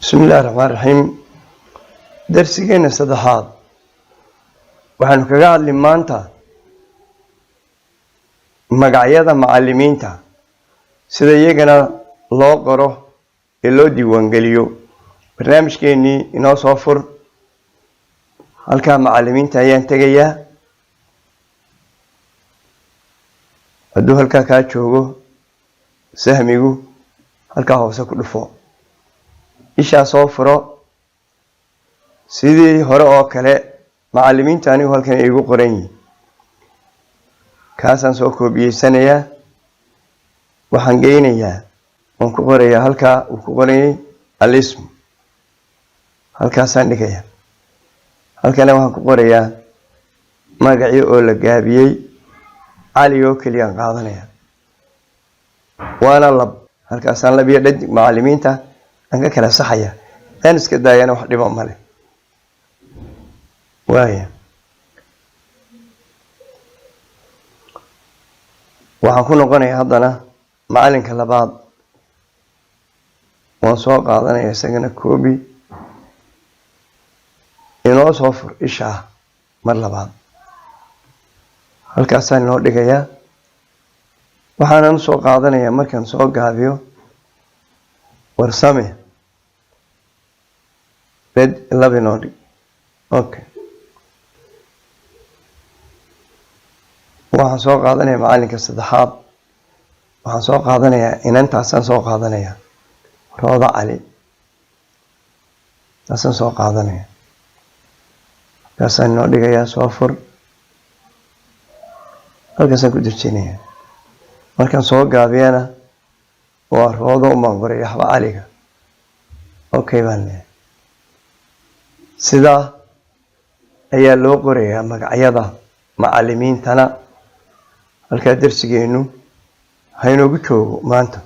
Bismi illahi raxmaan raxiim. Darsigeena saddexaad waxaanu kaga hadli maanta magacyada macalimiinta, sida iyagana loo qoro ee loo diiwaangeliyo. Barnaamijkeenii inoo soo fur. Halkaa macalimiinta ayaan tegayaa. Hadduu halkaa kaa joogo sahmigu, halkaa hoose ku dhufo, ishaa soo furo. Sidii hore oo kale macalimiinta anigu halkan ay igu qoran yihiin, kaasaan soo koobiyeysanayaa. Waxaan geynayaa, waan ku qorayaa halkaa uu ku qoranyay alism, halkaasaan dhigayaa. Halkana waxaan ku qorayaa magacii oo la gaabiyey, Cali oo keliyaan qaadanaya, waana lab. Halkaasaan lab iyo dhadig macalimiinta aan ka kala saxaya. Aan iska daayana, wax dhibo male. Waaya, waxaan ku noqonayaa haddana macalinka labaad. Waan soo qaadanaya isagana, copy. Inoo soo fur ishaa mar labaad, halkaasaan inoo dhigayaa. Waxaanan soo qaadanayaa, markaan soo gaabiyo, Warsame. Bed lab inoo dhig. Okay, waxaan soo qaadanayaa macalinka saddexaad. Waxaan soo qaadanayaa inantaasaan soo qaadanayaa, Rooda Cali taasaan soo qaadanaya, halkaasaan inoo dhigayaa. Soo fur, halkaasaan ku dejinaya. Markaan soo gaabiyana waa Roodo umaan qoray, waxba Caliga. Okay baan leeyahay. Sidaa ayaa loo qorayaa magacyada macalimiintana. Halkaa darsigeenu haynoogu joogo maanta.